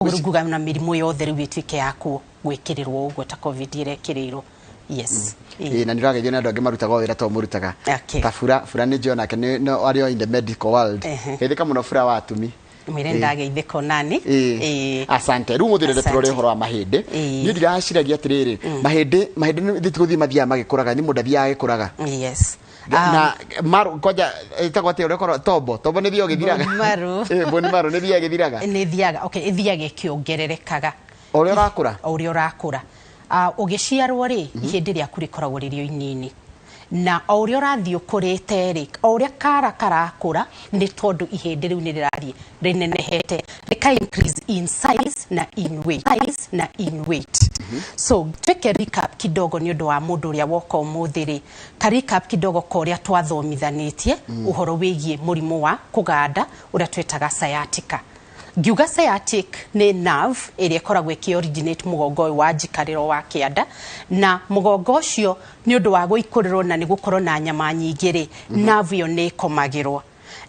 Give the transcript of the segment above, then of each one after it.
Ũguo nguga na mĩrimũ yothe rĩu ĩtuĩke ya gwĩkĩrĩrwo ũguo ta COVID ĩrekĩrĩirwo, yes. Ĩĩ, na nĩ ũrageithio nĩ andũ angĩ marutaga wĩra to mũrutaga. Okay. Ta bura bura nĩ njũĩ onake nĩ arĩ o in the medical world. Geithĩka mũno bura wa atumi. Mwĩre ndageithĩka onani. Ĩĩ. Ĩĩ. Asante. Rĩu mũthĩ ndĩrenda tũrore Asante. ũhoro wa mahĩndĩ. Ĩĩ. Niĩ ndiraciragia atĩrĩrĩ, mahĩndĩ nĩ ti gũthiĩ mathiaga magĩkũraga, nĩ mũndũ athiaga agĩkũraga. Yes. Na maru kwanja ĩtagwo atĩa ũrĩa ũkorwo tombo tombo nĩ thiaga ĩgĩthiraga. Bone marrow. Ĩĩ, bone marrow nĩ thiaga ĩgĩthiraga. Nĩ thiaga, okay, ĩthiaga ĩkĩongererekaga. O ũrĩa ũrakũra. O ũrĩa ũrakũra. Ũgĩciarwo rĩ, ihĩndĩ rĩaku rĩkoragwo rĩrĩ o inini, na o ũrĩa ũrathiĩ ũkũrĩte rĩ, o ũrĩa kara karakũra, nĩ tondũ ihĩndĩ rĩu nĩ rĩrathiĩ rĩnenehete, rĩka increase in size na in weight, size na in weight. So twĩke recap kidogo nĩ ũndũ wa mũndũ ũrĩa woka ũmũthĩ rĩ, ka recap kidogo ka ũrĩa twathomithanĩtie ũhoro wĩgiĩ mũrimũ wa kũganda ũrĩa twĩtaga sciatica. Ngiuga sciatic nĩ nerve ĩrĩa ĩkoragwo ĩkĩ originate mũgongo ũyũ wa njikarĩro wa kĩanda, na mũgongo ũcio nĩ ũndũ wa gũikũrĩrwo na nĩ gũkorwo na nyama nyingĩ rĩ, nerve ĩyo nĩ ĩkomagĩrwo.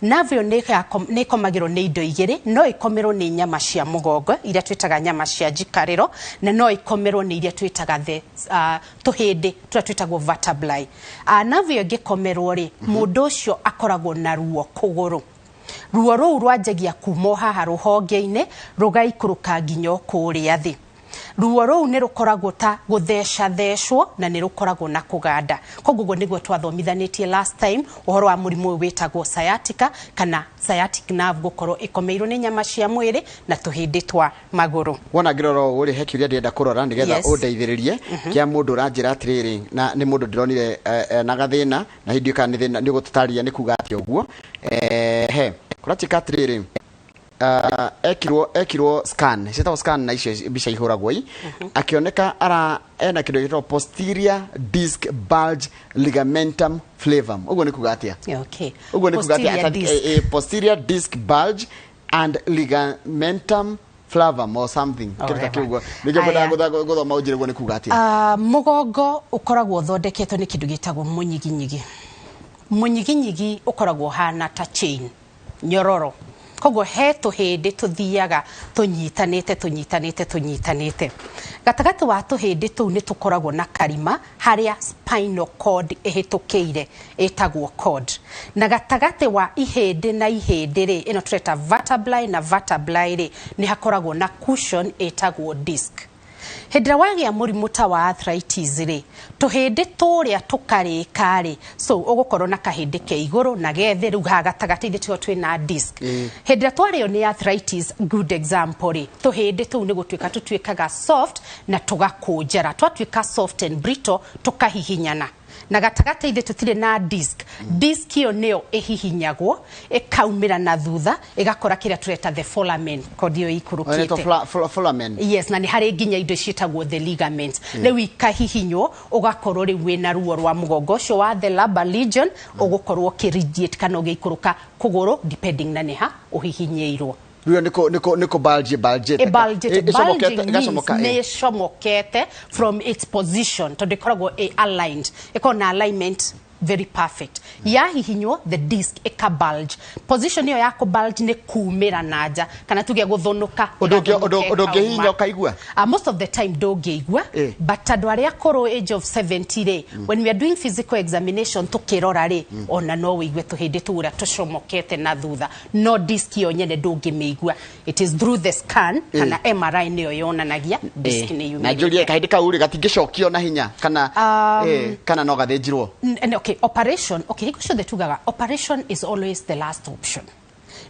Nerve ĩyo nĩ ĩkomagĩrwo nĩ indo igĩrĩ, no ĩkomerwo nĩ nyama cia mũgongo iria twĩtaga nyama cia njikarĩro, na no ĩkomerwo nĩ iria twĩtaga the tũhĩndĩ tũrĩa twĩtagwo vertebrae. Nerve ĩyo ĩngĩkomerwo rĩ, mũndũ ũcio akoragwo na ruo kũgũrũ. Ruo rũu rwanjagia kuma o haha rũhonge-inĩ rũgaikũrũka nginya o kũrĩa thĩ. Ruo rũu nĩ rũkoragwo ta gũthecathecwo na nĩ rũkoragwo na kũganda. Koguo ũguo nĩguo twathomithanĩtie last time ũhoro wa mũrimũ ũyũ wĩtagwo sciatica kana sciatic nerve gũkorwo ĩkomeirwo nĩ nyama cia mwĩrĩ na tũhĩndĩ twa magũrũ. Wona ngĩrora ũũ rĩ, he kĩũria ndĩrenda kũrora nĩgetha ũndeithĩrĩrie kĩa mũndũ ũranjĩra atĩrĩrĩ, na nĩ mũndũ ndĩronire na gathĩna, na hĩndĩ kana nĩ thĩna nĩ ũgũtũtarĩria nĩ kuga atĩa ũguo. He kũratuĩka atĩrĩrĩ, ekirwo scan, ciĩtagwo scan, na icio mbica ihũragwo i akĩoneka ara ena kĩndũ gĩtagwo posterior disc bulge ligamentum flavum. Ũguo nĩ kuga atĩa? Okay. Ũguo nĩ kuga atĩa? Posterior disc. Posterior disc bulge and ligamentum flavum or something. Kĩndũ ta Whatever. kĩu ũguo. Nĩkĩo ngwendaga Aya. gũthoma ũnjĩre ũguo nĩ kuga atĩa. Mũgongo ũkoragwo ũthondeketwo nĩ kĩndũ gĩtagwo mũnyiginyigi. Mũnyiginyigi ũkoragwo ũhana ta chain, nyororo. Koguo he tũhĩndĩ tũthiaga tũnyitanĩte tũnyitanĩte tũnyitanĩte. Gatagatĩ wa tũhĩndĩ tũu nĩ tũkoragwo na karima harĩa spinal cord ĩhĩtũkĩire, ĩtagwo cord. Na gatagatĩ wa ihĩndĩ na ihĩndĩ rĩ, ĩno tũreta vertebrae na vertebrae rĩ, nĩ hakoragwo na cushion ĩtagwo disc. Hĩndĩ ĩrĩa wagĩa mũrimũ ta wa arthritis rĩ, tũhĩndĩ tũrĩa tũkarĩka rĩ, so ũgũkorwo na kahĩndĩ ke igũrũ na ge thĩ, rĩu haha gatagatĩ-inĩ tiho twĩna disc. Hĩndĩ ĩrĩa twarĩo nĩ arthritis, good example rĩ, tũhĩndĩ tũu nĩ gũtuĩka tũtuĩkaga soft na tũgakũnjara. Twatuĩka soft and brittle, tũkahihinyana. Na gatagatĩ-inĩ tũtirĩ na disc. Disc ĩyo nĩyo ĩhihinyagwo, ĩkaumĩra na thutha, ĩgakora kĩrĩa tũreta the foramen, kodi ĩyo ĩikũrũkĩte. Ĩtagwo foramen. Yes, na nĩ harĩ nginya indo ciĩtagwo the ligaments. Rĩu ikahihinywo, ũgakorwo rĩu wĩna ruo rwa mũgongo ũcio wa the lumbar region, ũgũkorwo ũkĩradiate kana ũgĩikũrũka kũgũrũ depending na nĩ ha ũhihinyĩirwo. Rĩu nĩ kũ bulge bulge. Ĩ bulge, ĩcomokete, bulging means ĩgacomoka, nĩ ĩcomokete from its position tondũ ĩkoragwo ĩ aligned, ĩkoragwo na alignment very perfect. Yahihinywo the disc ĩka bulge. Position ĩyo ya kũ bulge nĩ kumĩra na nja kana tuge gũthũnũka. Ũndũ ĩgathũnũka ũndũ ũngĩhihinya ĩkauma. ũkaigua? Most of the time ndũngĩigua, but andũ arĩa akũrũ age of 70 rĩ, when we are doing physical examination tũkĩrora rĩ, ona no wĩigue tũhĩndĩ tũu ũrĩa tũcomokete na thutha, no disc ĩyo nyene ndũngĩmĩigua. It is through the scan kana MRI nĩyo yonanagia disc nĩ Na njũrie, yumĩrĩte. kahĩndĩ kau rĩ gatingĩcokio na hinya kana kana no gathĩnjirwo? Okay, operation, okay, hingo ciothe tugaga operation is always the last option.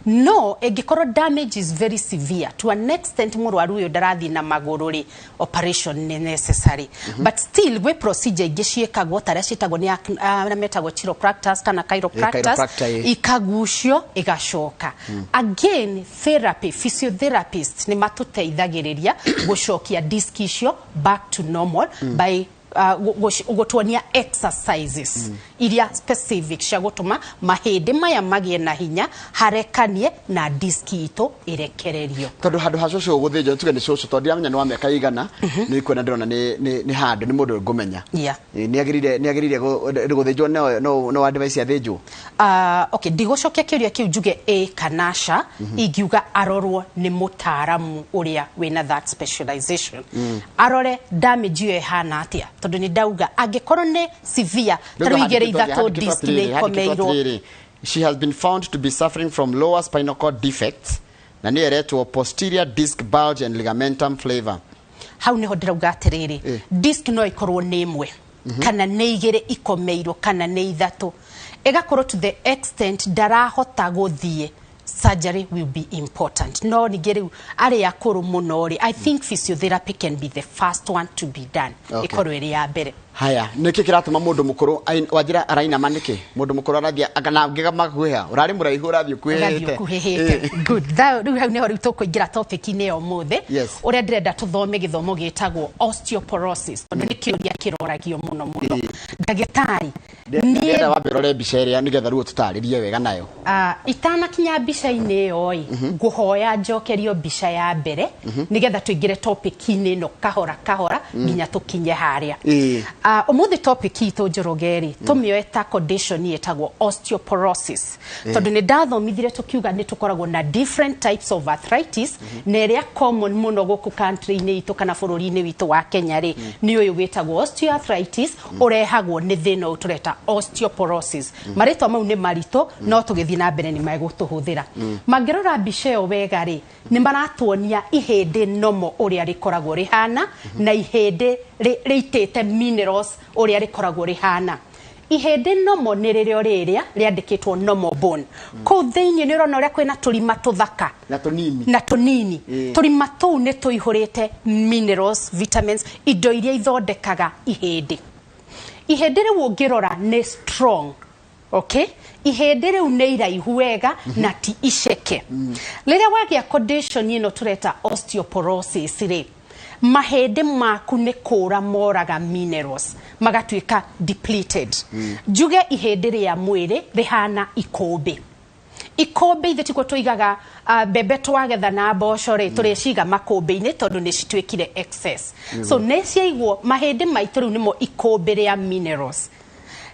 No ĩngĩkorwo damage is very severe to an extent mũrwaru ũyũ ndarathiĩ na magũrũ rĩ, operation nĩ necessary. But still gwĩ procedure ingĩ ciĩkagwo ta arĩa ciĩtagwo nĩ arĩa metagwo chiropractors kana chiropractors, chiropractor, ikagucio ĩgacoka. Again, therapy, physiotherapist nĩ matũteithagĩrĩria gũcokia disc icio back to normal by gũtuonia exercises. iria specific cia gũtũma mahĩndĩ maya magĩe na hinya harekanie na disk itũ ĩrekererio. Tondũ handũ ha cũcũ gũthĩnjwo, tuge nĩ cũcũ, tondũ ndiramenya nĩ wa mĩaka igana, nĩ kuona ndĩrona nĩ handũ nĩ mũndũ ngũmenya. Nĩ agĩrĩire gũthĩnjwo, no advice athĩnjwo? Okay, ndigũcokia kĩũria kĩu njuge ĩ kana ca. Ingiuga arorwo nĩ mũtaaramu ũrĩa wĩna that specialization, arore damage ĩyo ĩhana atĩa, tondũ nĩ ndauga angĩkorwo nĩ severe, ta rĩu igĩrĩ ithatũ disc nĩ ikomeirwo. She has been found to be suffering from lower spinal cord defects na nĩ eretwo posterior disc bulge and ligamentum flavum. Hau nĩho ndĩrauga atĩrĩrĩ, disc no ĩkorwo nĩ ĩmwe kana nĩ igĩrĩ ikomeirwo kana nĩ ithatũ, ĩgakorwo to the extent ndarahota gũthiĩ, surgery will be important. No ningĩ rĩu arĩa akũrũ mũno rĩ, I think physiotherapy can be the first one to be done, ĩkorwo ĩrĩ ya mbere. Haya, nĩkĩ kĩratũma mũndũ mũkũrũ wanjĩra arainama? Nĩkĩ mũndũ mũkũrũ arathiĩ na angĩga makuhĩha? Ũrarĩ mũraihu, ũrathiĩ ũgathiĩ ũkuhĩhĩte. Ũkuhĩhĩte. Good. Rĩu hau nĩho rĩu tũkũingĩra topic-inĩ ya ũmũthĩ, ũrĩa ndĩrenda tũthome gĩthomo gĩtagwo osteoporosis, tondũ nĩ kĩũria kĩroragio mũno mũno, ndagĩtarĩ. Niĩ Ndĩrenda wambe ũrore mbica ĩrĩa nĩgetha rĩu ũtũtarĩrie wega nayo. Itanakinya mbica-inĩ ĩyo ĩ, ngũhoya njokerio mbica ya mbere nĩgetha tũingĩre topic-inĩ ĩno kahora kahora nginya tũkinye harĩa. Ũmũthĩ topic itũ, Njoroge rĩ, tũmĩoe ta condition ĩtagwo osteoporosis, tondũ nĩ ndathomithire tũkiuga nĩ tũkoragwo na different types of arthritis, na ĩrĩa common mũno gũkũ country-inĩ itũ kana bũrũri-inĩ witũ wa Kenya rĩ, nĩ ũyũ wĩtagwo osteoarthritis, ũrehagwo nĩ thĩna ũyũ tũreta osteoporosis. Marĩtwa mau nĩ maritũ, no tũgĩthiĩ na mbere nĩ megũtũhũthĩra. Mangĩrora mbica ĩyo wega rĩ, nĩ maratuonia ihĩndĩ nomo ũrĩa rĩkoragwo rĩhana na ihĩndĩ rĩitĩte minerals ũrĩa rĩkoragwo rĩhana. Ihĩndĩ nomo nĩ rĩrĩa rĩrĩa rĩandĩkĩtwo normal bone. Kũu thĩinĩ nĩ ũrona ũrĩa kwĩna tũrima tũthaka na tũnini. Na tũnini. Tũrima tũu nĩ tũihũrĩte minerals, vitamins, indo iria ithondekaga ihĩndĩ. Ihĩndĩ rĩu ũngĩrora nĩ strong, okay? Ihĩndĩ rĩu nĩ iraihu wega na ti iceke. Rĩrĩa wagĩa condition ĩno tũreta osteoporosis rĩ, mahĩndĩ maku nĩ kũra moraga minerals, magatuĩka depleted. Njuge ihĩndĩ rĩa mwĩrĩ rĩhana ikũmbĩ. Ikũmbĩ ithe tikuo tũigaga mbembe twagetha na mboco rĩ, tũrĩciga makũmbĩ-inĩ tondũ nĩ cituĩkire excess. So nĩ ciaigwo mahĩndĩ maitũ rĩu nĩmo ikũmbĩ rĩa minerals.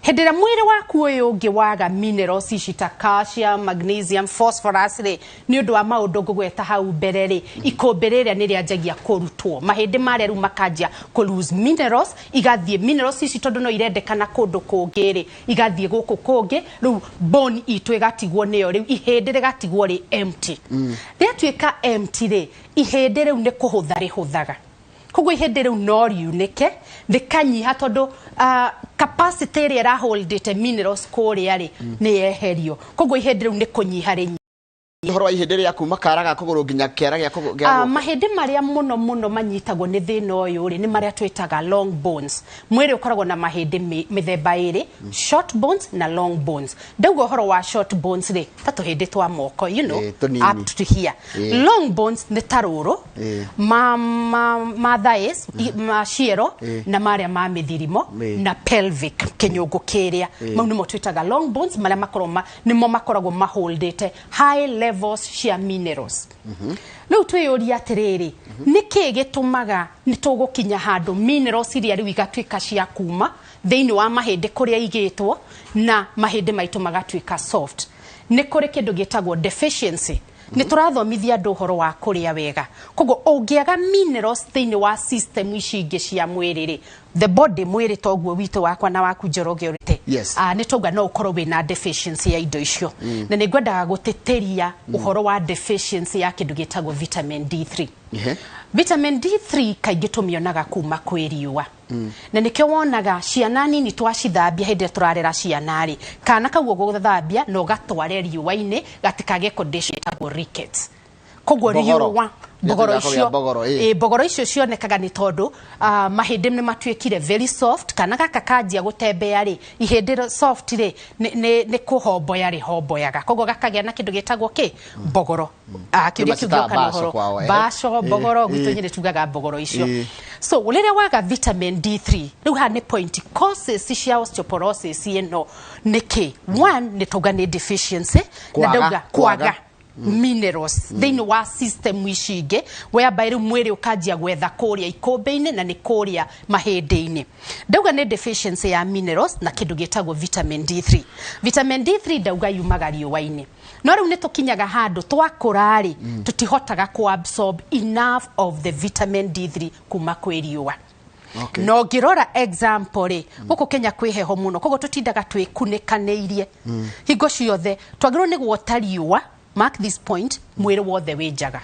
Hĩndĩ ĩrĩa mwĩrĩ waku ũyũ ũngĩ waga minerals ici ta calcium, magnesium, phosphorus rĩ, nĩ ũndũ wa maũndũ ngũgweta hau mbere rĩ, ikũmbĩ rĩrĩa nĩ rĩanjagia kũrutwo. Mahĩndĩ marĩa rĩu makanjia kũ lose minerals, igathiĩ minerals ici tondũ no irendekana kũndũ kũngĩ rĩ, igathiĩ gũkũ kũngĩ. Rĩu bone itũ ĩgatigwo nĩyo, rĩu ihĩndĩ rĩgatigwo rĩ empty. Rĩatuĩka empty rĩ, ihĩndĩ rĩu nĩ kũhũtha rĩhũthaga, koguo ihĩndĩ rĩu no riunĩke rĩkanyiha, tondũ capacity ĩrĩa ĩraholdĩte minerals kũrĩa rĩ, nĩ yeherio, koguo ihĩndĩ rĩu nĩ kũnyiha rĩ. Ũhoro wa ihĩndĩ rĩa kuma kara ga kũgũrũ nginya kĩara gĩa kũgũrũ gĩa guoko. Mahĩndĩ marĩa mũno mũno manyitagwo nĩ thĩna ũyũ rĩ, nĩ marĩa twĩtaga long bones. Mwĩrĩ ũkoragwo na mahĩndĩ mĩthemba ĩrĩ, short bones na long bones. Ndauga ũhoro wa short bones rĩ, ta tũhĩndĩ twa moko, tũnini. up to here. Long bones nĩ ta rũrũ, ma thighs, ma ciero, na marĩa ma mĩthirimo, na pelvic kĩnyũngũ kĩrĩa. Mau nĩmo twĩtaga long bones, marĩa makoragwo nĩmo makoragwo maholdĩte high levels cia minerals. Rĩu twĩyũria atĩrĩrĩ, nĩ kĩĩ gĩtũmaga nĩ tũgũkinya handũ minerals iria rĩu igatuĩka cia kuma thĩinĩ wa mahĩndĩ kũrĩa igĩtwo na mahĩndĩ maitũ magatuĩka soft? Nĩ kũrĩ kĩndũ gĩtagwo deficiency. Nĩ tũrathomithia andũ ũhoro wa kũrĩa wega, koguo ũngĩaga minerals thĩinĩ wa system ici ingĩ cia mwĩrĩ rĩ, the body, mwĩrĩ toguo witũ wakwa na waku, Njoroge, ũrĩte, nĩ tauga no ũkorwo wĩna deficiency ya indo icio. Na nĩ ngwendaga gũtĩtĩria ũhoro wa deficiency ya kĩndũ gĩtagwo vitamin D3. Vitamin D3 kaingĩ tũmĩonaga kuma kwĩ riũa, na nĩkĩo wonaga ciana nini twacithambia, hĩndĩ ĩrĩa tũrarera ciana rĩ, kana kau ũgũthambia na ũgatware riũa-inĩ gatikagĩe condition ĩtagwo rickets. Koguo Mbogoro. riũa, mbogoro Gĩtũmaga kũgĩa icio. mbogoro, ĩ. Ĩ, mbogoro icio cionekaga nĩ tondũ mahĩndĩ nĩ matuĩkire very soft. Kana gaka kanjia gũtembea rĩ, ihĩndĩ soft rĩ, nĩ kũhomboya rĩhomboyaga, koguo gakagĩa na kĩndũ gĩtagwo kĩ mbogoro. Kĩũria kĩu Nĩmacitaga gĩoka na baco ũhoro kwao, eh. baco, mbogoro gwitũ, nyĩrĩ tugaga mbogoro icio. So rĩrĩa waga vitamin D3, rĩu haha nĩ point causes cia osteoporosis ĩno nĩ kĩ? One, nĩ tauga nĩ deficiency, na ndauga kwaga minerals thĩinĩ wa system ici ingĩ, whereby rĩu mwĩrĩ ũkanjia gwetha kũrĩa ikũmbĩ-inĩ na nĩ kũrĩa mahĩndĩ-inĩ. Ndauga nĩ deficiency ya minerals na kĩndũ gĩtagwo vitamin D3. Vitamin D3 ndauga yumaga riũa-inĩ, no rĩu nĩ tũkinyaga handũ twakũra rĩ, tũtihotaga ku absorb enough of the vitamin D3 kuma kwĩ riũa. Okay. Na ũngĩrora example rĩ, gũkũ Kenya kwĩ heho mũno, koguo tũtindaga twĩkunĩkanĩirie hingo ciothe. Twagĩrĩirwo nĩ guota riũa, mark this point, mwĩrĩ wothe wĩ njaga.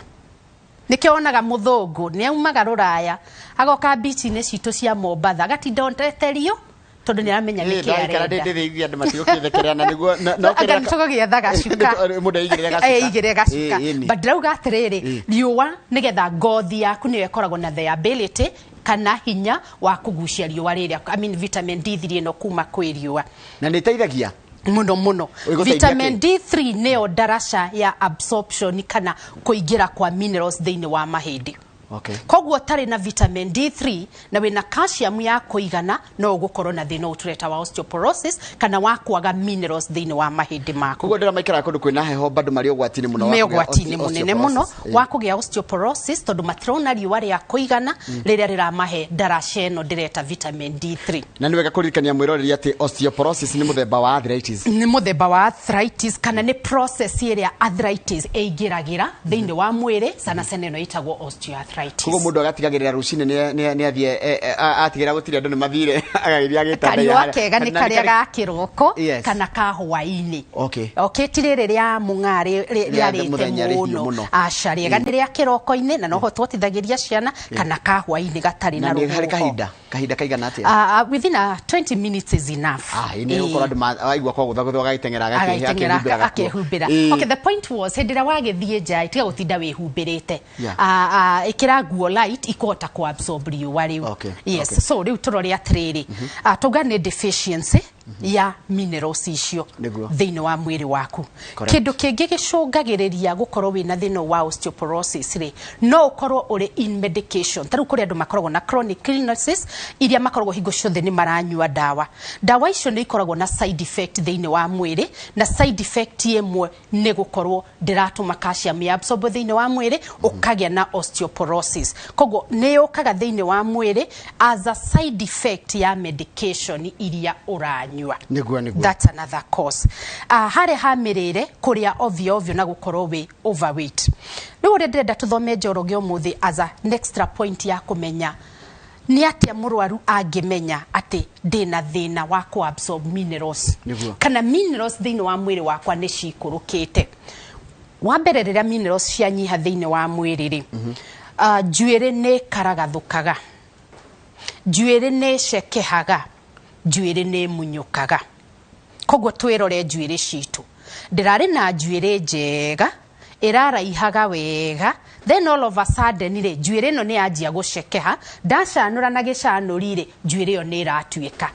Nĩkĩo wonaga mũthũngũ nĩ aumaga rũraya agoka bici-inĩ citũ cia Mombatha, agatinda oteterio tondũ nĩ aramenya nĩkĩ Ndaikara arenda. ndĩrĩithia andũ matigũkĩthekerera na nĩguo Anga nĩtũgũgĩetha gacuka. Mũndũ aigĩrĩre gacuka. Eigĩrĩre gacuka. Ĩ, ĩni. But ndĩrauga atĩrĩrĩ, riũa nĩgetha ngothi yaku nĩyo ĩkoragwo na the ability kana hinya wa kũgucia riũa rĩrĩa, I mean vitamin D3 ĩno kuma kwĩ riũa. Na nĩ ĩteithagia Mũno mũno. Ĩgũteithia Vitamin kĩ? D3 nĩyo ndaraca ya absorption kana kũingĩra kwa minerals thĩinĩ wa mahĩndĩ. Okay. Koguo ũtarĩ na vitamin D3 na wĩna calcium ya kũigana, no ũgũkorwo na thĩna ũyũ tũreta wa osteoporosis kana wa kwaga minerals thĩinĩ wa mahĩndĩ maku. Koguo ndĩra maikaraga kũndũ kwĩna heho bado marĩ ũgwati-inĩ mũno wa Me kũgĩa ũgwati-inĩ mũnene mũno osteoporosis. wa kũgĩa osteoporosis, tondũ matirona riũa rĩa kũigana rĩrĩa rĩramahe ndaraca ĩno ndĩreta vitamin D3. Na nĩ wega kũririkania mwĩroreri atĩ osteoporosis nĩ mũthemba wa arthritis. Nĩ mũthemba wa arthritis kana nĩ process ĩrĩa arthritis ĩingĩragĩra thĩinĩ wa mwĩrĩ, sana sana ĩno ĩtagwo osteoarthritis. Koguo mũndũ agatigagĩrĩra rũcinĩ nĩ athiĩ atigĩra gũtirĩ andũ nĩ mathire, agagĩthiĩ agĩtanda. Kariũa kega nĩ karĩa ga kĩroko Yes. kana ka hwaĩ-inĩ. Okay. Okay, ti rĩrĩ rĩa mũng'aa Rĩa rĩarĩte mũthenya rĩhiũ mũno. mũno. Aca, rĩega nĩ rĩa kĩroko-inĩ na noho twotithagĩria ciana, kana ka hwaĩ-inĩ gatarĩ Na na nĩ harĩ rũhuho. kahinda kaigana atĩa? Within a 20 minutes is enough. Ah, ĩ, nĩ gũkorwo andũ aigua kwa gũthagũthwo agagĩteng'era Agagĩteng'era akehumbĩra gakuo. akehumbĩra. Ĩ. Okay, the point was, hĩndĩ ĩrĩa wagĩthiĩ nja, tiga gũtinda wĩhumbĩrĩte. Yeah. Ĩkĩra nguo light ikũhota ku absorb riũa rĩu. Okay, Yes. okay. So rĩu tũrore atĩrĩrĩ, tauga nĩ deficiency ya minerals icio Nĩguo. thĩinĩ wa mwĩrĩ waku. Correct. Kĩndũ kĩngĩ gĩcũngagĩrĩria gũkorwo wĩna thĩna wa osteoporosis rĩ, no ũkorwo ũrĩ in medication. Ta rĩu kũrĩ andũ makoragwo na chronic illnesses iria makoragwo hingo ciothe nĩ maranyua ndawa. Ndawa icio nĩ ikoragwo na side effect thĩinĩ wa mwĩrĩ, na side effect ĩmwe nĩ gũkorwo ndĩratũma calcium ya absorb thĩinĩ wa mwĩrĩ, ũkagĩa na osteoporosis. Koguo nĩ yũkaga thĩinĩ wa mwĩrĩ as a side effect ya medication iria ũranyua. Nĩguo. That's another cause. Harĩa ha mĩrĩre, kũrĩa ovyo ovyo na gũkorwo wĩ overweight. Rĩu ũrĩa ndĩrenda tũthome Njoroge ũmũthĩ as a extra point ya kũmenya nĩ atĩa mũrwaru angĩmenya atĩ ndĩna thĩna wa kũ absorb minerals Nĩguo. kana minerals thĩinĩ wa mwĩrĩ wakwa nĩ cikũrũkĩte. Wa mbere, rĩrĩa minerals cianyiha thĩinĩ wa mwĩrĩ rĩ, njuĩrĩ nĩ ĩkaragathũkaga, njuĩrĩ nĩ ĩcekehaga, njuĩrĩ nĩ ĩmunyũkaga. Koguo twĩrore njuĩrĩ citũ. Ndĩrarĩ na njuĩrĩ njega ĩraraihaga wega, then all of a sudden rĩ, njuĩrĩ ĩno nĩ yanjia gũcekeha, ndacanũra na gĩcanũri rĩ, njuĩrĩ ĩyo nĩ ĩratuĩka.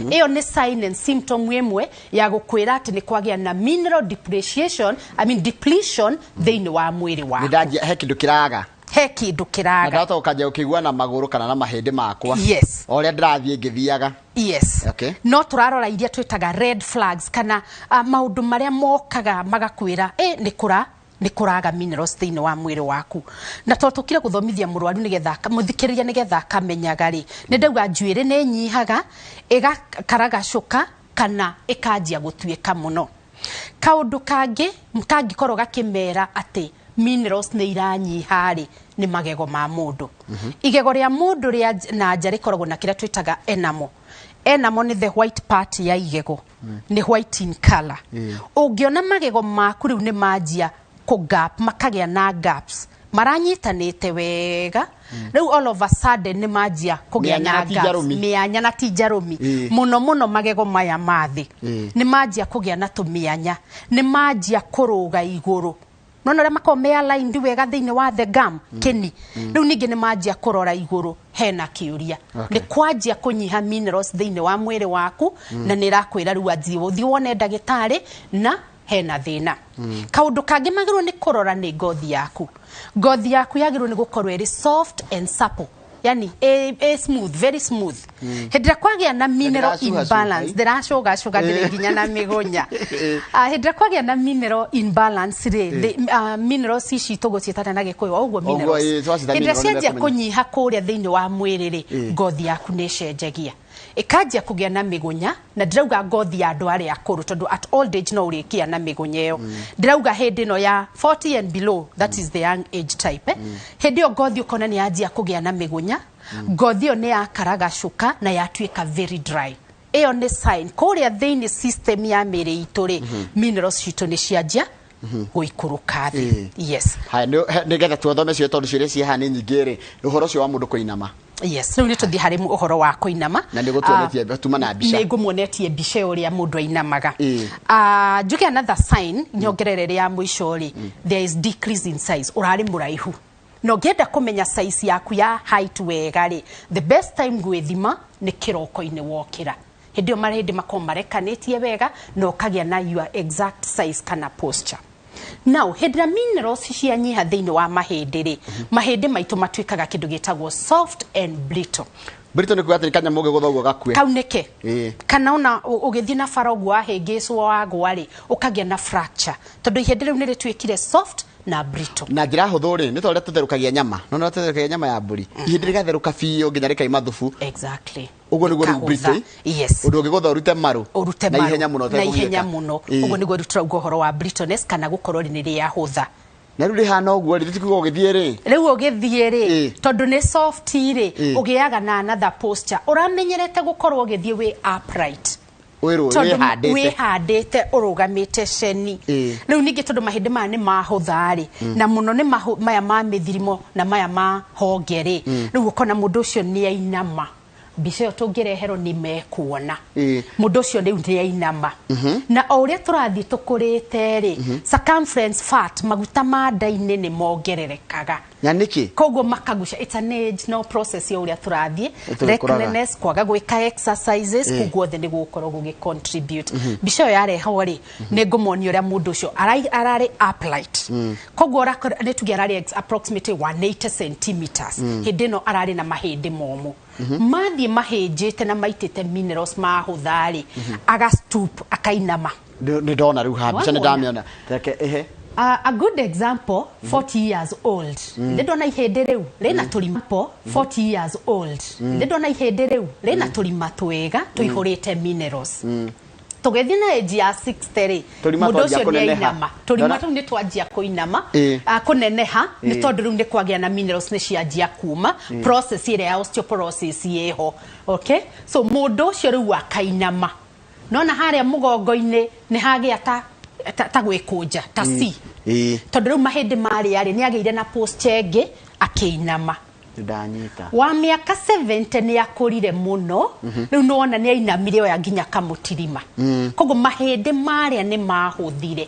Ĩyo nĩ sign and symptom ĩmwe ya gũkwĩra atĩ nĩ kwagĩa na mineral depreciation, I mean depletion thĩinĩ wa mwĩrĩ Nĩ waku. ndanjia he kĩndũ kĩraga. He kĩndũ Na kĩraga. ndahota gũkanjia gũkĩigua na magũrũ kana na mahĩndĩ makwa. Yes. O ũrĩa ndĩrathiĩ ngĩthiaga. Yes. Okay. No tũrarora iria twĩtaga red flags kana maũndũ marĩa mokaga magakwĩra nĩ kũraga minerals thĩinĩ wa mwĩrĩ waku. Na tondũ tũkire gũthomithia mũrwaru nĩgetha mũthikĩrĩria nĩgetha akamenyaga rĩ, nĩ ndauga njuĩrĩ nĩ ĩnyihaga, ĩgakaragacũka kana ĩkanjia gũtuĩka mũno. Kaũndũ kangĩ kangĩkorwo gakĩmera atĩ minerals nĩ iranyiha rĩ, nĩ magego ma mũndũ. Igego rĩa mũndũ rĩa na nja rĩkoragwo na kĩrĩa twĩtaga enamel. Enamel nĩ the white part ya igego, nĩ white in color. Ũngĩona magego maku rĩu nĩ manjia kũ gap, makagĩa na gaps, maranyitanĩte wega, rĩu all of a sudden nĩ manjia kũgĩa Mĩanya na na ti gaps. njarũmi. Mĩanya na ti njarũmi. Mũno mũno magego maya ma thĩ nĩ manjia kũgĩa na tũmĩanya, nĩ manjia kũrũga igũrũ. Nona ũrĩa makoragwo me aligned wega thĩinĩ wa the gum kĩni, rĩu ningĩ nĩ manjia kũrora igũrũ, hena kĩũria. Okay. Nĩ kwanjia kũnyiha minerals thĩinĩ wa mwĩrĩ waku, na nĩ ĩrakwĩra rĩu athiĩ ũthiĩ wone ndagĩtarĩ na hena thĩna. Kaũndũ kangĩ magĩrĩirwo nĩ kũrora nĩ ngothi yaku. Ngothi yaku yagĩrĩirwo nĩ gũkorwo ĩrĩ soft and supple. Yani ĩ smooth, very smooth. Hĩndĩ ĩrĩa kwagĩa na mineral Ndĩracuha-cuha, imbalance, ndĩracũgacũga, ndĩrĩ nginya na mĩgũnya. Hĩndĩ ĩrĩa kwagĩa na mineral imbalance rĩ, minerals ici tũgũciĩtana na Gĩkũyũ o ũguo minerals. Twacita Hĩndĩ ĩrĩa mineral nĩ cianjia mekũmenya. Kũnyiha kũrĩa thĩinĩ wa mwĩrĩ rĩ, ngothi yaku nĩ ĩcenjagia, ĩkanjia kũgĩa na mĩgũnya. Na ndĩrauga ngothi ya andũ arĩa akũrũ, tondũ at old age no ũrĩkĩa na mĩgũnya ĩyo. Ndĩrauga hĩndĩ ĩno ya 40 and below, that is the young age type, eh? Hĩndĩ ĩyo ngothi ũkona nĩ yanjia kũgĩa na mĩgũnya, ngothi ĩyo nĩ yakaragacũka na yatuĩka very dry. Ĩyo nĩ sign kũrĩa thĩinĩ system ya mĩrĩ itũ rĩ, minerals citũ nĩ cianjia gũikũrũka thĩ. Yes. Haya, nĩgetha tuothome cio, tondũ ciũria ciĩ haha nĩ nyingĩ rĩ, ũhoro ũcio wa mũndũ kũinama. Yes, rĩu nĩ tũthiĩ harĩ ũhoro wa kũinama. Na nĩ gũtuonetie tuma na mbica. Nĩ ngũmuonetie mbica ĩyo ũrĩa mũndũ ainamaga. Njuge another sign nyongerere rĩa mũico rĩ, there is decrease in size. Ũrarĩ mũraihu na ũngĩenda kũmenya size yaku ya height wega rĩ, the best time gwĩthima nĩ kĩroko-inĩ wokĩra. Hĩndĩ ĩyo mahĩndĩ makorwo marekanĩtie wega na ũkagĩa na your exact size kana posture. Now, hĩndĩ ĩrĩa minerals cianyiha thĩinĩ wa mahĩndĩ rĩ, mahĩndĩ maitũ matuĩkaga kĩndũ gĩtagwo soft and brittle. Brittle nĩ kuga atĩ kanyamũ ũngĩgũtha ũguo gakue. Kaunĩke, kana ona ũgĩthiĩ na bara ũguo wahĩngĩcwo wagwa rĩ, ũkagĩa na fracture, tondũ ihĩndĩ rĩu nĩ rĩtuĩkire soft na brittle. Na njĩra hũthũ rĩ, nĩ ta ũrĩa tũtherũkagia nyama, no ũrĩa tũtherũkagia nyama ya mbũri, ihĩndĩ rĩgatherũka biũ nginya rĩkaima thubu. Exactly. Ũguo nĩguo rĩu Rĩkahũtha. brittle. Yes. Ũndũ ũngĩgũtha ũrute maru Ũrute na maru ihenya mũno na ũtekũgiĩka. Ihenya mũno. Ũguo nĩguo rĩu tũrauga ũhoro wa brittleness, kana gũkorwo nĩ rĩahũtha. Na rĩu rĩhana ũguo rĩ, tikuga ũgĩthiĩ rĩ. Rĩu ũgĩthiĩ rĩ, tondũ nĩ soft rĩ, ũgĩaga na another posture. Ũramenyerete gũkorwo ũgĩthiĩ wĩ upright, wĩrũ tondũ wĩhandĩte. Wĩhandĩte ũrũgamĩte ceni. Rĩu ningĩ tondũ mahĩndĩ maya nĩ mahũtha rĩ, na mũno nĩ maya ma mĩthirimo na maya ma honge rĩ, rĩu ũkona mũndũ ũcio nĩ ainama. Mbica ĩyo tũngĩreherwo nĩ mekuona mũndũ ũcio rĩu nĩ ainama. Na o ũrĩa tũrathiĩ tũkũrĩte rĩ, circumference fat, maguta ma nda-inĩ nĩ mongererekaga. Na nĩkĩ? Koguo makaguca. It's an age no process ya ũrĩa tũrathiĩ. Tũgĩkũraga. Recklessness, kwaga gwĩka exercises, koguo othe nĩ gũkorwo gũgĩ contribute. Mbica ĩyo yarehwo rĩ, nĩ ngũmonia ũrĩa mũndũ ũcio ararĩ upright. Koguo ũrakora nĩ tuge ararĩ approximately 180 centimeters. Hĩndĩ ĩno ararĩ na mahĩndĩ momũ, mathiĩ mahĩnjĩte na maitĩte minerals, mahũtha rĩ, aga stoop, akainama. Nĩ ndona rĩu haha mbica, nĩ Wamwona? Ndamĩona, reke ĩhe. A good example, 40 years old. Nĩ ndona ihĩndĩ rĩu rĩna tũrima po 40 years old. Nĩ ndona ihĩndĩ rĩu rĩna tũrima twega tũihũrĩte minerals. Tũgĩthiĩ na age ya 60 rĩ, Tũrima mũndũ twanjia ũcio nĩ kũneneha. ainama. Tũrima Ndona- tũu nĩ twanjia kũinama, kũneneha, nĩ tondũ rĩu nĩ kwagĩa na minerals, nĩ cianjia kuma, process ĩrĩa ya osteoporosis ĩho. Okay? So mũndũ ũcio rĩu akainama. Nona harĩa mũgongo-inĩ nĩ hagĩa ta gwĩkũnja ta C, tondũ rĩu mahĩndĩ marĩa rĩ, nĩ agĩire na posture ĩngĩ, akĩinama. Nĩ ndanyita. Wa mĩaka 70 nĩ akũrire mũno, rĩu nĩ wona nĩ ainamire oya nginya kamũtirima. Koguo mahĩndĩ marĩa nĩ mahũthire,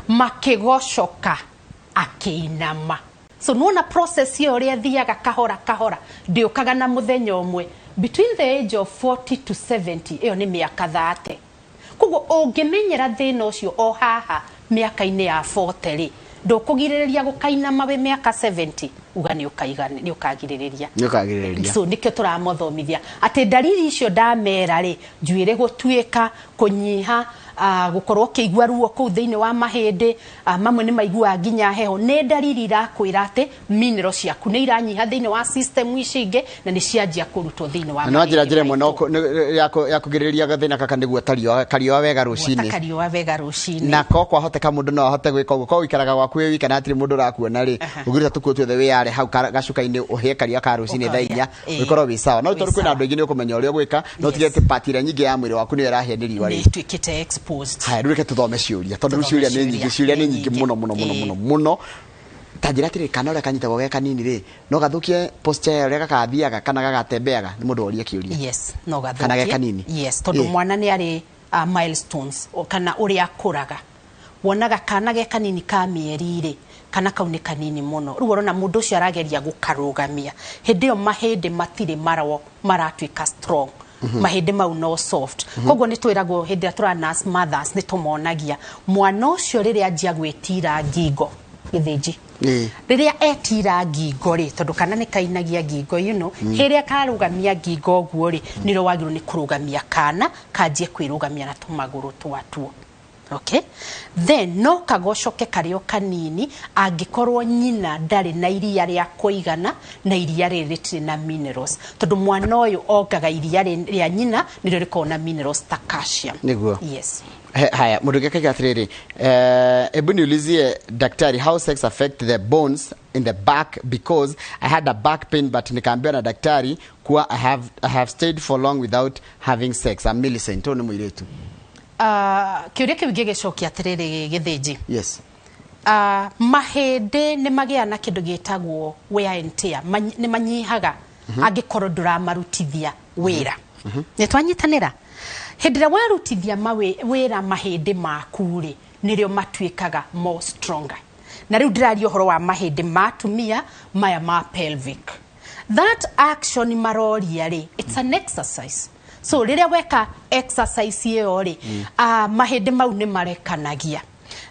makĩgocoka, akĩinama. So nĩwona process ĩyo ũrĩa ĩthiaga kahora kahora, ndĩũkaga na mũthenya ũmwe. Between the age of 40 to 70, ĩyo nĩ mĩaka 30. Koguo ũngĩmenyera thĩna ũcio o haha mĩaka-inĩ ya 40 rĩ, ndũkũgirĩrĩria gũkainama wĩ mĩaka 70, uga nĩ ũkagirĩrĩria. Nĩ ũkagirĩrĩria. So nĩkĩo tũramathomithia atĩ ndariri icio ndamera rĩ, njuĩrĩ gũtuĩka, kũnyiha, gũkorwo ũkĩigua ruo kũu thĩinĩ wa mahĩndĩ, mamwe nĩ maiguaga nginya heho, nĩ ndariri irakwĩra atĩ mineral ciaku nĩ iranyiha thĩinĩ wa system ici ingĩ na nĩ cianjia kũrutwo thĩinĩ wa Na no njĩra mahĩndĩ njĩra ĩmwe no maitũ. Ya kũgirĩrĩria gathĩna gaka nĩ gwota riũa kariũa wega Gwota rũcinĩ. Kariũa wega rũcinĩ. Na ko kwahoteka mũndũ no ahote gwĩka ũguo, ko ũikaraga gwaku wĩ wika na hatirĩ mũndũ ũrakuona rĩ, ũngĩruta tũkuo tuothe wĩyare hau gacuka-inĩ, ũhĩe kariũa ka rũcinĩ thaa Ũkarĩa. 4, ũkorwo wĩ sawa. No Wĩ tondũ kwĩna sawa. andũ aingĩ, nĩ ũkũmenya ũrĩa ũgwĩka, no tige atĩ part ĩrĩa nyingĩ ya mwĩrĩ waku nĩyo ĩrahĩa nĩ riũa Nĩ rĩ. ĩtuĩkĩte exposed. Haya, rĩu reke tũthome ciũria, tondũ rĩu Tũthome ciũria nĩ ciũria. nyingĩ, ciũria nĩ Nĩ nyingĩ nyingĩ. mũno mũno mũno mũno mũno. Ta njĩra atĩrĩ, kana ũrĩa kanyitagwo ge kanini rĩ, no gathũkie posture ya ũrĩa gagathiaga kana gagatembeaga? Nĩ mũndũ woria kĩũria. Yes, no gathukie. Kana ge kanini. Yes, tondũ mwana nĩ arĩ milestones kana ũrĩa akũraga. Wonaga kana ge kanini ka mĩeri rĩ, kana kau nĩ kanini mũno, rĩu ũrona mũndũ ũcio arageria gũkarũgamia. Hĩndĩ ĩyo mahĩndĩ matirĩ marwo maratuĩka strong, mahĩndĩ mau no soft. Koguo nĩ twĩragwo hĩndĩ ĩrĩa tũra nurse mothers, nĩ tũmonagia mwana ũcio rĩrĩa anjia gwĩtira ngingo gĩthĩnji. Rĩrĩa etira ngingo rĩ, tondũ kana nĩ kainagia ngingo, you know, rĩrĩa karũgamia ngingo ũguo rĩ, nĩrĩo wagĩrĩirwo nĩ kũrũgamia kana kanjie kwĩrũgamia na tũmagũrũ twatuo. Okay? Then no kagocoke karĩ o kanini angĩkorwo nyina ndarĩ na iria rĩa kũigana na iria rĩrĩ rĩtirĩ na minerals, tondũ mwana ũyũ ongaga iria rĩa nyina nĩrĩo rĩkoragwo na minerals ta calcium. Nĩguo. Yes. Haya, mũndũ ũngĩ akauga atĩrĩrĩ, hebu niulizie daktari how sex affect the bones in the back, because I had a back pain but nikaambiwa na daktari kuwa I have stayed for long without having sex. I'm Millicent. Ũyũ nĩ mũirĩtu. Kĩũria kĩu ngĩgĩcokia atĩrĩrĩ, Gĩthĩnji. Yes. Mahĩndĩ nĩ magĩaga na kĩndũ gĩtagwo wear and tear. Nĩ manyihaga angĩkorwo ndũramarutithia wĩra. Nĩ twanyitanĩra, hĩndĩ ĩrĩa warutithia wĩra mahĩndĩ maku rĩ, nĩrĩo matuĩkaga more stronger. Na rĩu ndĩraria ũhoro wa mahĩndĩ ma atumia maya ma pelvic. That action maroria rĩ, it's an exercise. So rĩrĩa weka exercise ĩyo rĩ, mahĩndĩ mau nĩ marekanagia.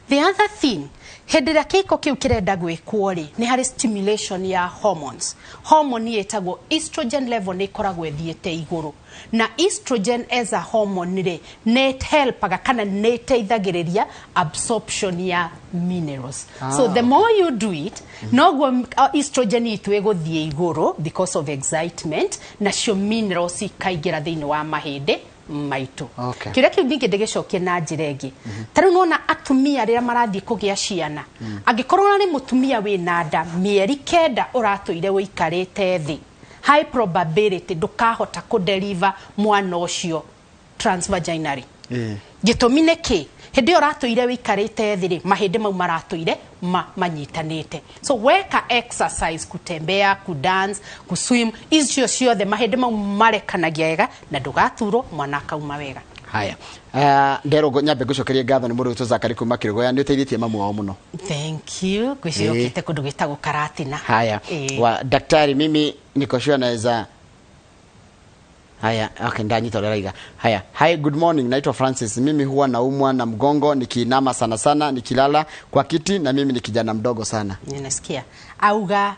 The other thing, hĩndĩ ĩrĩa kĩiko kĩu kĩrenda gwĩkwo rĩ, nĩ harĩ stimulation ya hormones. Hormone ĩtagwo estrogen level nĩ ĩkoragwo ĩthiĩte igũrũ, na estrogen as a hormone rĩ, nĩ helpaga kana nĩ ĩteithagĩrĩria absorption ya minerals. So the more you do it, noguo estrogen itũ ĩgũthiĩ igũrũ because of excitement, nacio minerals ikaingĩra thĩinĩ wa mahĩndĩ maitũ. Kĩũria kĩu ningĩ ndĩgĩcokie na njĩra ĩngĩ. Ta rĩu nĩwona atumia rĩrĩa marathiĩ kũgĩa ciana, angĩkorwo nĩ mũtumia wĩna nda mĩeri 9 ũratũire ũikarĩte thĩ, high probability ndũkahota kũdeliver mwana ũcio transvaginally. Gĩtũmi nĩ kĩ? Hĩndĩ ĩyo ũratũire wĩikarĩte thĩ rĩ, mahĩndĩ mau maratũire manyitanĩte. So weka exercise, kutembea, kudance, kuswim, icio ciothe mahĩndĩ mau marekanagia wega na ndũgaturwo, mwana akauma wega. Haya, nderwo nyambe ngũcokerie ngatho nĩ mũndũ wĩtwo Zakari kuma Kĩrũgoya, nĩ ũteithĩtie mamu wao mũno. Thank you. Ngwĩciria ũkĩte kũndũ gwĩtagwo Karatina. Haya. Wa daktari, mimi niko sure naweza. Haya, okay, ndanyita ũrĩa raiga. Haya, hi, good morning, naitwa Francis. Mimi huwa naumwa na mgongo nikiinama sana sana, nikilala kwa kiti, na mimi ni kijana mdogo sana. Ninasikia auga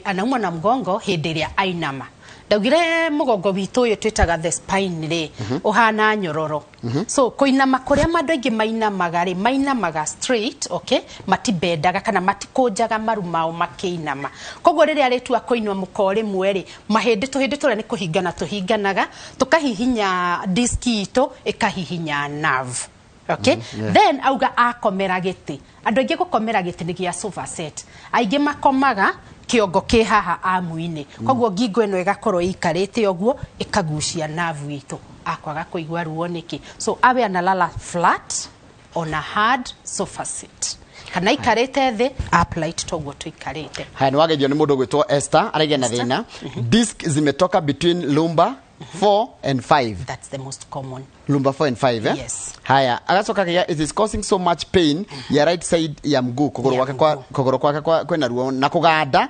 anaumwa na mgongo hĩndĩ ĩrĩa ainama. Ndaugire mũgongo witũ ũyũ twĩtaga the spine rĩ, ũhana nyororo. So kũinama kũrĩa andũ aingĩ mainamaga rĩ, mainamaga straight, okay, matibendaga kana matikũnjaga maru mao makĩinama. Koguo rĩrĩa rĩtua kũinua mũko rĩmwe rĩ, mahĩndĩ tũhĩndĩ tũrĩa nĩ kũhingana tũhinganaga, tũkahihinya disk itũ, ĩkahihinya nerve. Okay? Then auga akomera gĩtĩ. Andũ aingĩ gũkomera gĩtĩ nĩ gĩa sofa set. Aingĩ makomaga kĩongo kĩ haha amu-inĩ, koguo ngingo ĩno ĩgakorwo ĩikarĩte ũguo, ĩkagucia nerve itũ, akwaga kũigua ruo nĩkĩ. So awe analala flat on a hard sofa seat kana ikarĩte thĩ upright toguo tũikarĩte. Haya, nĩ wageithio nĩ mũndũ ũgwĩtwo Esther, araigĩa na Esther. thĩna disc zimetoka between lumbar 4 and 5. That's the most common. Lumbar 4 and 5, eh? Yes. Haya, agacoka akauga it is causing so much pain ya right side ya mguu, kũgũrũ Ya gwake kwa mguu. Kũgũrũ kwake kwĩna ruo na kũganda.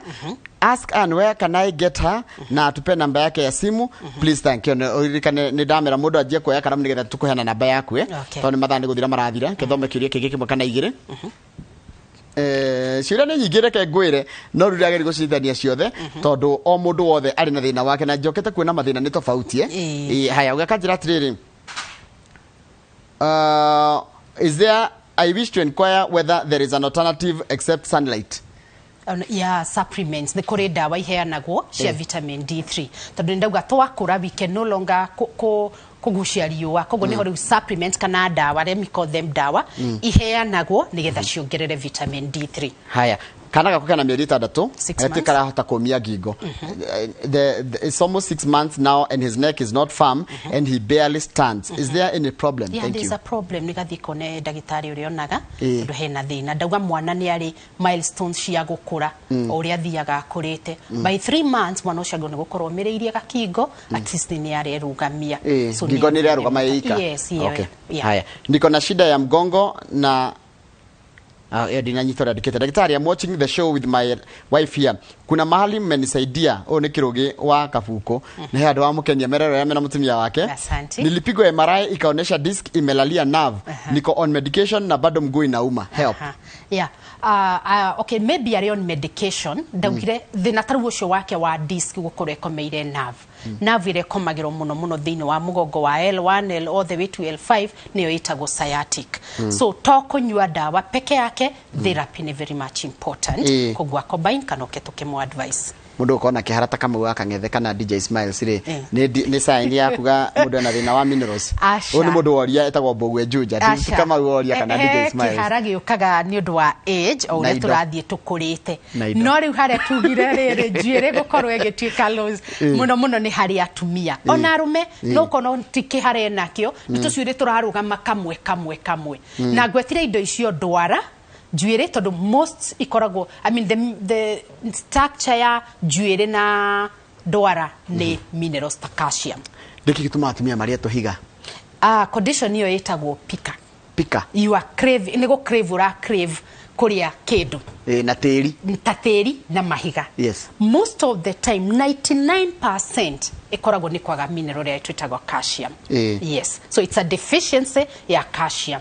Ask Ann where can I get her, na atupe namba yake ya simu, please, thank you. Ũririkane nĩ ndamera mũndũ anjie kuoya karamu nĩgetha tũkũheana namba yaku, eh? Okay. Tondũ nĩ mathaa nĩ gũthira marathira. Kĩthome kĩũria kĩngĩ kĩmwe kana igĩrĩ. Ciũria nĩ nyingĩ, reke ngwĩre, no rĩu ndagĩrĩ gũcithania ciothe tondũ o mũndũ wothe arĩ na thĩna wake, na njokete kuona mathĩna nĩ tofauti, eh? Ĩĩ. Haya, ũgakanjĩra atĩrĩrĩ, is there I wish to inquire whether there is an alternative except sunlight. Ya supplements, nĩ kũrĩ ndawa iheanagwo cia vitamin D3, tondũ nĩ ndauga twakũra we can no longer kũgucia riũa. Koguo nĩho rĩu supplements kana ndawa, let me call them ndawa, iheanagwo nĩgetha ciongerere vitamin D3. Haya, kana gakwa kena mĩeri 6. Six Gatirĩ months. karahota kũmia ngingo. It's almost 6 months now and his neck is not firm and he barely stands. Is there any problem? Yeah, Thank there's you. a problem. Nĩ gathiĩ kone ndagĩtarĩ ũrĩa onaga, tondũ hena thĩna. Ndauga mwana nĩ arĩ milestones cia gũkũra, o ũrĩa athiaga akũrĩte. By 3 months mwana ũcio agĩrĩirwo nĩ gũkorwo omĩrĩirie gakingo, at least nĩ arerũgamia. So ngingo nĩ ĩrarũgama ĩika. Yes, yeah, Okay. yeah. Haya, niko na shida ya mgongo na Ĩyo ndinanyita ũrĩa andĩkĩte. Daktari, I'm watching the show with my wife here. Kuna mahali mmenisaidia. Ũyũ nĩ Kĩrũgĩ wa Kabuku. Nĩ handũ wa mũkenia mererera mena mũtumia wake. Asante. Nilipigwa MRI ikaonyesha disc imelalia nerve. Niko on medication na bado mguu inauma. Help. Aha. Yeah. Okay, maybe arĩ on medication. Ndaugire thĩna ta rĩu ũcio wake wa disc gũkorwo ĩkomeire nerve. Nerve ĩrĩa ĩkomagĩrwo mũno mũno thĩinĩ wa mũgongo wa L1 L all the way to L5 nĩyo ĩtagwo sciatic. So to kũnyua ndawa peke yake, therapy nĩ very much important. Koguo combine kana ũke tũkĩmũ advice. Mũndũ ũkorwo na kĩhara ta Kamau wa Kang'ethe kana DJ Smiles rĩ, nĩ sign ya kuga mũndũ ena thĩna wa minerals? Aca. Ũyũ nĩ mũndũ woria etagwo Mbũgue Juja. Ti Kamau woria kana DJ Smiles. Kĩhara gĩũkaga nĩ ũndũ wa age, o Na ũrĩa indo. tũrathiĩ tũkũrĩte. Na indo. No rĩu harĩa tugire rĩrĩ njuĩrĩ gũkorwo ĩgĩtuĩka loose mũno mũno nĩ harĩ atumia, ona arũme no ũkona ti kĩhara enakĩo, nĩ tũcuĩrĩ tũrarũgama kamwe kamwe kamwe. Na ngwetire indo icio ndwara njuĩrĩ tondũ most ikoragwo, I mean, the structure ya njuĩrĩ na ndwara nĩ minerals ta calcium. Nĩkĩ gĩtũmaga atumia marĩe tũhiga? Condition ĩyo ĩtagwo pica. Pika. You are crave, nĩ gũ crave, ũra crave kũrĩa kĩndũ. Na tĩri. Ta tĩri na mahiga. Most of the time, 99% ĩkoragwo nĩ kwaga mineral ĩrĩa twĩtagwo calcium. Yes, so it's a deficiency ya calcium.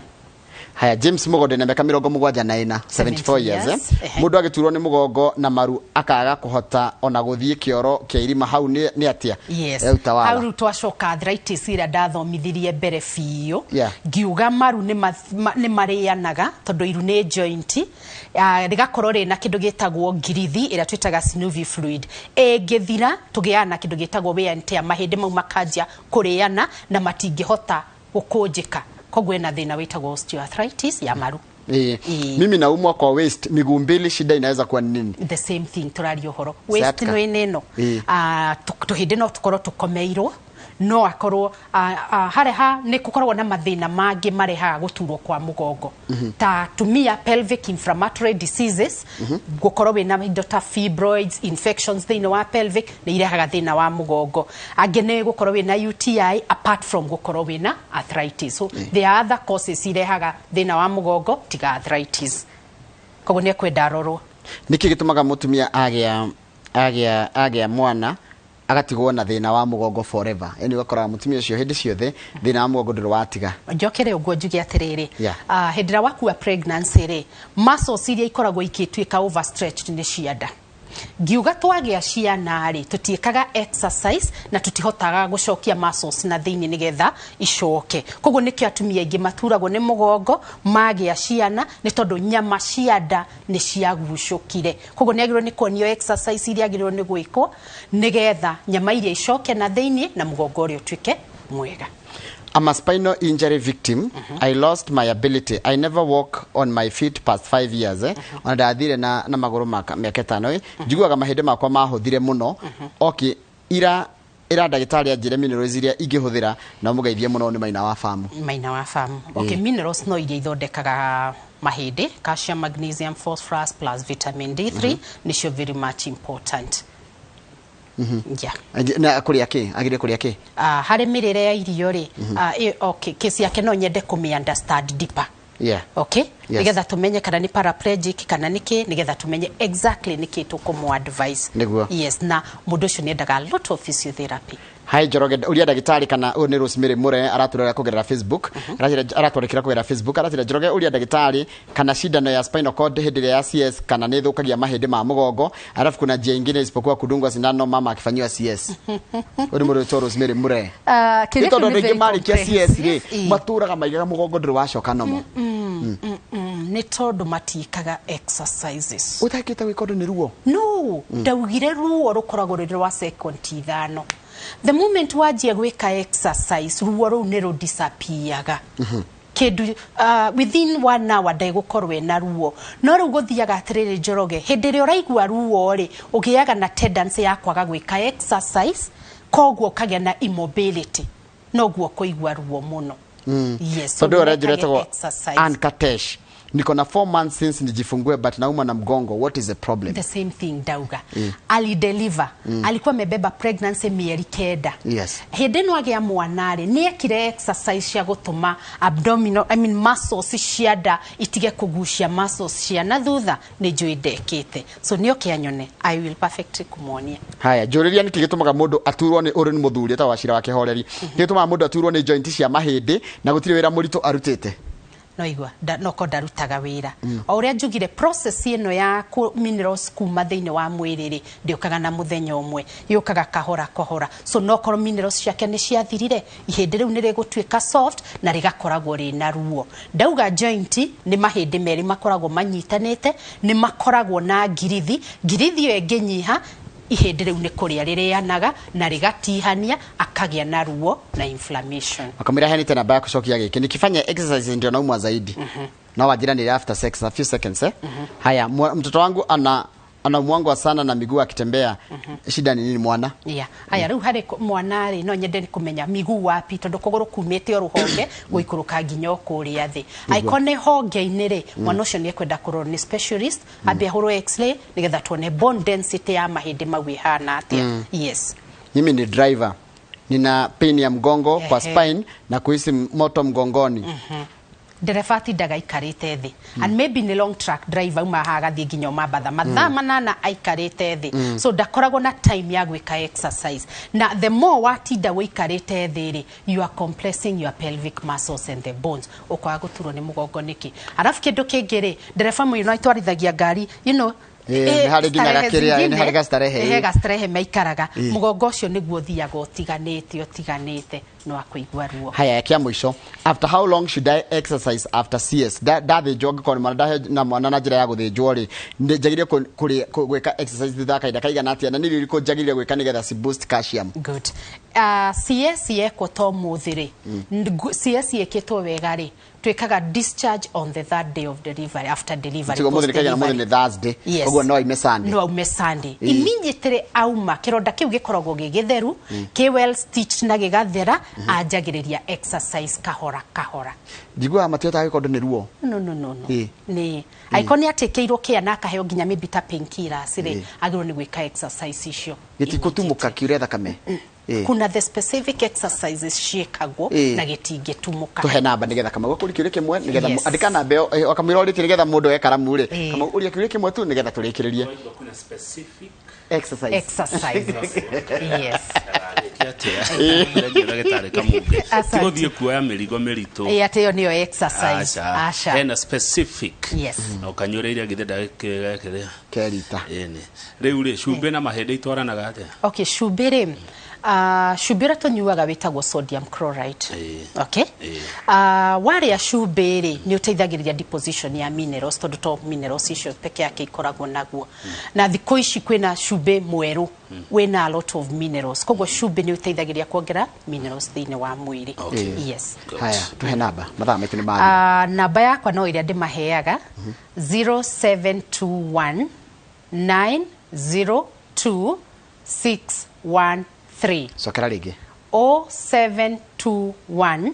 Haya, James Mugonde na mĩaka 74, 74 years, eh? Years, ehe. Mũndũ agĩturwo nĩ mũgongo na maru akaga kũhota ona gũthiĩ kĩoro kĩa irima, hau nĩ atĩa? Yes. Utawala. Hau rĩu twacoka arthritis ĩrĩa ndathomithirie mbere biũ. Ngiuga maru nĩ marĩanaga tondũ iru nĩ joint, rĩgakorwo rĩna kĩndũ gĩtagwo ngirithi ĩrĩa twĩtaga synovial fluid. Ĩngĩthira tũgĩaga na kĩndũ gĩtagwo wear and tear, mahĩndĩ mau makanjia kũrĩana na matingĩhota gũkũnjĩka, koguo ena thĩna wĩtagwo osteoarthritis ya maru. Mimi naumwa kwa waist, miguu mbili, shida inaweza kuwa ni nini? The same thing tũraria ũhoro waist. Sciatica. No ĩno tũhĩndĩ no tũkorwo tũkomeirwo, no akorwo hareha nĩ gũkoragwo na mathĩna mangĩ marehaga gũturwo kwa mũgongo, ta tumia pelvic inflammatory diseases, gũkorwo wĩna indo ta fibroids, infections thĩinĩ wa pelvic nĩ irehaga thĩna wa mũgongo. Angĩ nĩ gũkorwo wĩna UTI apart from gũkorwo wĩna arthritis. So there are other causes irehaga thĩna wa mũgongo tiga arthritis, koguo nĩ ekwenda arorwo. Nĩkĩ gĩtũmaga mũtumia agĩa mwana agatigwo na thĩna wa mũgongo forever? Yani ũgakoraga mũtumia ũcio hĩndĩ ciothe thĩna wa mũgongo ndũrĩ watiga. Njokere ũguo njuge atĩrĩrĩ, hĩndĩ ĩrĩa wakua pregnancy rĩ, muscles iria ikoragwo ikĩtuĩka overstretched nĩ cia nda. Ngiuga twagĩa ciana rĩ, tũtiĩkaga exercise na tũtihotaga gũcokia muscles na thĩinĩ nĩgetha icoke. Koguo nĩkĩo atumia aingĩ maturagwo nĩ mũgongo magĩa ciana, nĩ tondũ nyama cia nda nĩ ciagucũkire. Koguo nĩ agĩrĩirwo nĩ kuonio exercise iria agĩrĩirwo nĩ gwĩkwo nĩgetha nyama iria icoke na thĩinĩ na mũgongo ũrĩa ũtuĩke mwega. I'm a spinal injury victim. I lost my ability. I never walk on my feet past 5 years. Eh? Ona ndathire na magũrũ maka mĩaka 5. Eh? Njiguaga mahĩndĩ makwa mahũthire mũno. Okay, ira ndagĩtarĩ anjĩre minerals iria ingĩhũthĩra na mũgeithie mũno, nĩ Maina wa Famu. Maina wa Famu. Okay, minerals no iria ithondekaga mahĩndĩ, calcium, magnesium, phosphorus plus vitamin D3 nĩcio very much important, yeah. Na kũrĩa kĩ? Agĩrĩire kũrĩa kĩ? Harĩ mĩrĩre ya irio rĩ, okay, kesi yake no nyende kũmĩ understand deeper. Okay. Yes. Nigetha tumenye kana nĩ paraplegic kana nĩ kĩ, nigetha tumenye exactly nĩ kĩ tũkũmũ advice. Nĩguo. Yes, na mũndũ ũcio nĩ endaga a lot of physiotherapy. Hi Njoroge, uria ndagĩtarĩ kana ũyũ nĩ Rosemary Mure aratũrora kũgerera Facebook. Aratwandĩkĩra kũgerera Facebook, aratwĩra, "Njoroge, ũria ndagĩtarĩ kana cindano ya spinal cord hĩndĩ ĩrĩa ya CS kana nĩ ĩthũkagia mahĩndĩ ma mũgongo, alafu kuna njia ingine isipokuwa kudungwa sindano mama akifanyiwa CS?" Ũyũ nĩ mũndũ wĩtwo Rosemary Mure. Kĩrĩa Nĩ tondũ kĩu andũ nĩ aingĩ marĩkia very CS rĩ, complex. matũraga maigaga mũgongo ndũrĩ wacoka nomo. Nĩ tondũ matiĩkaga exercises. Ũtakĩte gwĩka ũndũ nĩ ruo. No, ndaugire ruo rũkoragwo rũrĩ rwa second 5. The moment wanjia gwĩka exercise, ruo rũu nĩ rũdisapiaga kĩndũ within one hour ndegũkorwo ĩna ruo. No rĩu gũthiaga atĩrĩrĩ, Njoroge, hĩndĩ ĩrĩa ũraigua ruo rĩ, ũgĩaga na tendency ya kwaga gwĩka exercise, koguo ũkagĩa na immobility, noguo kũigua ruo mũno. Yes, so Tondũ ũyũ wĩkage aranjĩra etagwo exercise. Ann Katesh. Niko na 4 months since nijifungue, but nauma na mgongo. What is the problem? The same thing ndauga. Alideliver, alikuwa amebeba pregnancy mĩeri 9. Hĩndĩ ĩno agĩa mwana rĩ, nĩ ekire exercise cia gũtũma abdominal, I mean, muscles cia nda itige kũgucia muscles cia na thutha? Nĩ njũĩ ndekĩte, so nĩ oke anyone, I will perfectly kũmuonia. Haya, njũrĩria nĩkĩ gĩtũmaga mũndũ aturwo nĩ ũrĩ nĩ mũthuri etagwo Wacira wa Kĩhoreri, gĩtũmaga mũndũ aturwo nĩ joint cia mahĩndĩ na gũtirĩ wĩra mũritũ arutĩte? No igua noko ndarutaga wĩra. O ũrĩa njugire, process ĩno ya minerals kuma thĩinĩ wa mwĩrĩ rĩ, ndĩũkaga na mũthenya ũmwe, yũkaga kahora kahora. So nokorwo minerals ciake nĩ ciathirire, ihĩndĩ rĩu nĩ rĩgũtuĩka soft na rĩgakoragwo rĩna ruo. Ndauga joint nĩ mahĩndĩ merĩ makoragwo manyitanĩte, nĩ makoragwo na ngirithi. Ngirithi ĩyo ĩngĩnyiha, ihĩndĩ rĩu nĩ kũrĩa rĩrĩanaga na rĩgatihania, akagĩa na ruo na inflammation. Akamwĩra heanĩte namba ya gũcokia gĩkĩ, nikifanya exercise ndio naumwa zaidi. No wajira ni after sex, a few seconds, eh. Haya, mtoto wangu anaumwangwa sana na miguu akitembea. Shida ni nini mwana? Yeah. Haya, rĩu harĩ mwana rĩ, no nyende kũmenya miguu wapi, tondũ kũgũrũ kumĩte o rũhonge gũikũrũka nginya o kũrĩa thĩ. Angĩkorwo nĩ honge-inĩ rĩ, mwana ũcio nĩ ekwenda kũrorwo nĩ specialist, ambe ahũrwo x-ray nĩgetha tuone bone density ya mahĩndĩ mau ĩhana atĩa. Yes. Mimi ni driver, nina pain ya mgongo kwa spine na kuhisi moto mgongoni. Ndereba atindaga aikarĩte thĩ, and maybe nĩ long truck driver, uma haha agathiĩ nginya Mambatha, mathaa 8 aikarĩte thĩ, so ndakoragwo na time ya gwĩka exercise. Na the more watinda wĩikarĩte thĩ rĩ, you are compressing your pelvic muscles and the bones, ũkwaga gũturwo nĩ mũgongo nĩkĩ. Arabu kĩndũ kĩngĩ rĩ, ndereba mũyũ atwarithagia ngari. Nĩ harĩ nginya Starehe gakĩrĩa, zingine, nĩ harĩ gastarehe, he gastarehe maikaraga. Mũgongo ũcio nĩguo ũthiaga ũtiganĩte ũtiganĩte, no akũigua ruo. Haya, kia mũico, after how long should I exercise after CS? Ndathĩnjwo, ngĩkorwo nĩ mwana ndahe na mwana na njĩra ya gũthĩnjwo rĩ, njagĩrĩire gwĩka exercise thutha wa kahinda kaigana atĩa, na nĩ irio irĩkũ njagĩrĩire gwĩka nĩgetha ci boost calcium? Good. CS yekwo to mũthĩ rĩ, CS yĩkĩtwo wega rĩ, twĩkaga discharge on the third day of delivery, after delivery. Tigo mũthĩ nĩ kaigana? Mũthĩ nĩ Thursday. Yes. Ũguo no aime Sunday? No aume Sunday. Immediately auma, kĩronda kĩu gĩkoragwo gĩ gĩtheru, kĩ well stitched na gĩgathera, anjagĩrĩria exercise kahora kahora. Njiguaga matihotaga gwĩka ũndũ nĩ ruo. No. Nĩ angĩkorwo nĩ atĩkĩirwo kĩa na akaheo nginya maybe ta painkillers rĩ, agĩrĩirwo nĩ gwĩka exercise icio. Gĩtikũtumũka kiure thakame? Kuna the specific exercises ciĩkagwo na gĩtingĩtumũka. Tuhe namba nigetha kamau akũrie kĩũria kĩmwe nigetha andĩka namba ĩyo, wakamwĩra ũrĩtie nigetha mũndũ e karamu rĩ. Kamau, ũria kĩũria kĩmwe tu nigetha tũrĩkĩrĩrie. Kuna specific exercise. Exercises, yes. Ndagĩtarĩ Kamunge. Asante. Tigũthiĩ kuoya mĩrigo mĩritũ. Ĩ, atĩ ĩyo nĩyo exercise? Aca. Aca. Hena specific. Na ũkanyũrĩire githĩ ndagĩkĩrĩa. Kerita. Ĩni rĩu rĩ, cumbĩ na mahĩndĩ itwaranaga atĩa? Okay, cumbĩ rĩ, cumbĩ ũrĩa tũnyuaga wĩtagwo sodium chloride. Okay. Warĩa cumbĩ rĩ, nĩ ũteithagĩrĩria deposition ya minerals, tondũ to minerals icio peke yake ikoragwo naguo. Na thikũ ici kwĩna cumbĩ mwerũ wĩna a lot of minerals, koguo cumbĩ nĩ ũteithagĩrĩria kuongerera minerals thĩinĩ wa mwĩrĩ. Yes. Good. Haya, tuhe namba, mathaa maitũ nĩ mathira. Namba yakwa no ĩrĩa ndĩmaheaga, 0721 902 613. Cokera rĩngĩ. 0721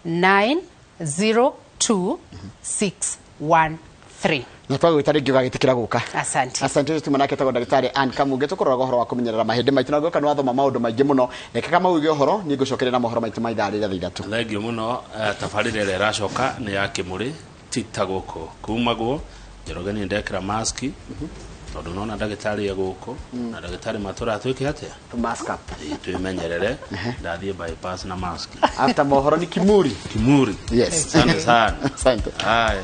902 613. Na twagwĩta rĩngĩ ũgagĩtĩkĩra gũka. Asante. Asante. Ũcio tuma nake etagwo ndagĩtarĩ Ann Kamunge, tũkũroraga ũhoro wa kũmenyerera mahĩndĩ maitũ, na ngũka nĩ wathoma maũndũ maingĩ mũno. Reke Kamau uge ũhoro, niĩ ngũcokeria na mohoro maitũ ma ithaa rĩrĩa 3:00. Thengio mũno. Tabarĩra ĩrĩa ĩracoka nĩ ya kĩmũrĩ tita gũkũ kumagwo Njoroge. Nĩ ndekĩra maski tondũ nona ndagĩtarĩ e gũkũ na ndagĩtarĩ matũra twĩke atĩa? Mask up. Ĩĩ, twĩmenyerere, ndathiĩ bypass na maski. After mohoro ni Kimuri. Kimuri. Yes. Asante sana. Asante. Haya.